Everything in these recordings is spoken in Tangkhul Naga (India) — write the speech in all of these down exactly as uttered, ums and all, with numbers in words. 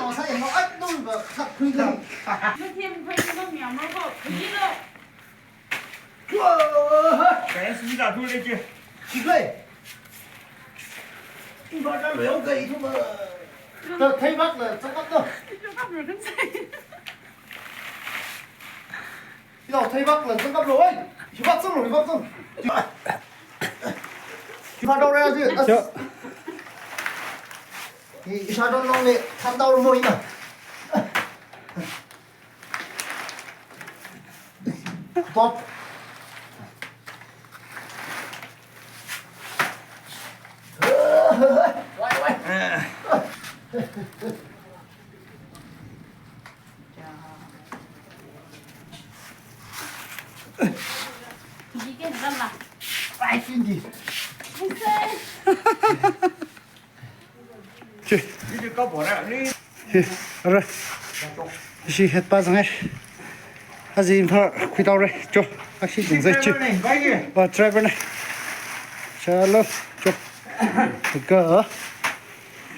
Asa yang mau at nung ba sak kui lang. Mathem phai nung yang mau ko. Pergi lo. Kaya sini dah dulu je. Siklai. Iba dah leo kai tu ba. Dah thai bak le, cakap tu. Itu kan belum selesai. Ina thai bak le, cakap lo, oi. Hibak zong lo, hibak zong. Hibak dau re aja. Hi, isha don long le, tham dau mo ina. Top. Wai, wai. Ji ke zam la. Ai, Cindy. Chi. Ni de ka bora ni. Hi, ara. Ishi hetpa zangai. Aja Imphal khuitau re. Cho. Ashi zung zai chi. Driver ne, bai ye. Wa driver ne. Chalo. Cho. Ka.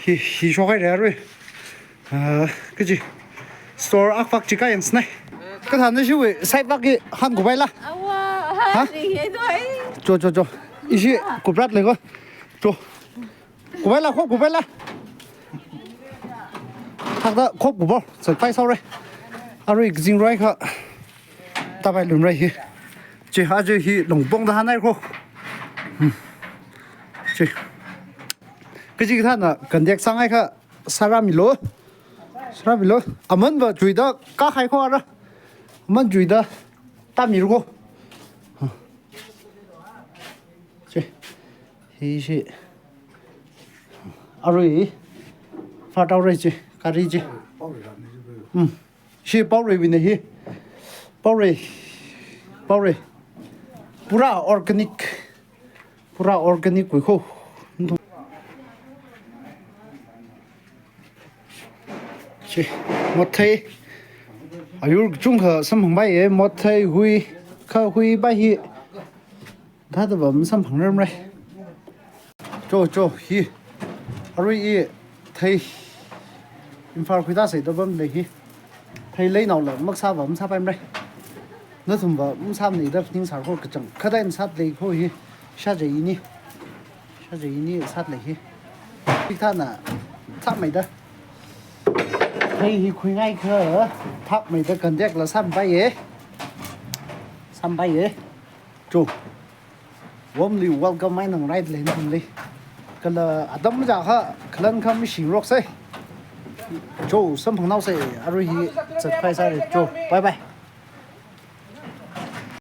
Hi, hi shokai re arui. Ah, kaji. Store akpak chi ka yang snai. Kathāna shiwui side bak ki han kubai la. Awa, ha? Ha? Ni he doi. Cho, cho, cho. Ishi kuprat le ko. Cho. Kubai la, khop kubai la. Thakda khop kubo. Sat pai sau re. Arui kazing roi kha. Tabai lum roi hi. Chi aja hi longpong da hanai ko. Hmm. Chi. Kaji kathāna contact sāngai kha. Sāra milo. Sāra milo. Aman ba juida ka khai ko ara. Aman juida ta mir ko. Chi. Hi chi. Arui. Fa tau re chi. Kari chi. Hmm. Chi pau re wine hi. Pau re. Pau re. Pura organic. Pura organic wui ko. Chi, mothei. Ayur kachungkha samphang bai e, mothei hui, kha hui bai hi. Thāda ba masamphang ram rai. Cho, cho, hi. Arui i thei. Imphal khuida sai da bam lei hi. Thei lei nao la, maksā ba masāpai mrai. Nathum ba masāmana da ning sar ko kachang. Khadai sat lei ko hi. Shāja ini. Shāja ini sat lei hi. Pik thāna. Thak mai da. Thei hi khuingai kha. Thak mai da contact la sāpai ye. Sāpai ye. Cho. Warmly welcome mai nang ride lei nang lei. Kala atam ja kha, khalan kha mi shing rok sai. Cho, samphang nao sai, arui hi chat phai sai, cho, bye bye.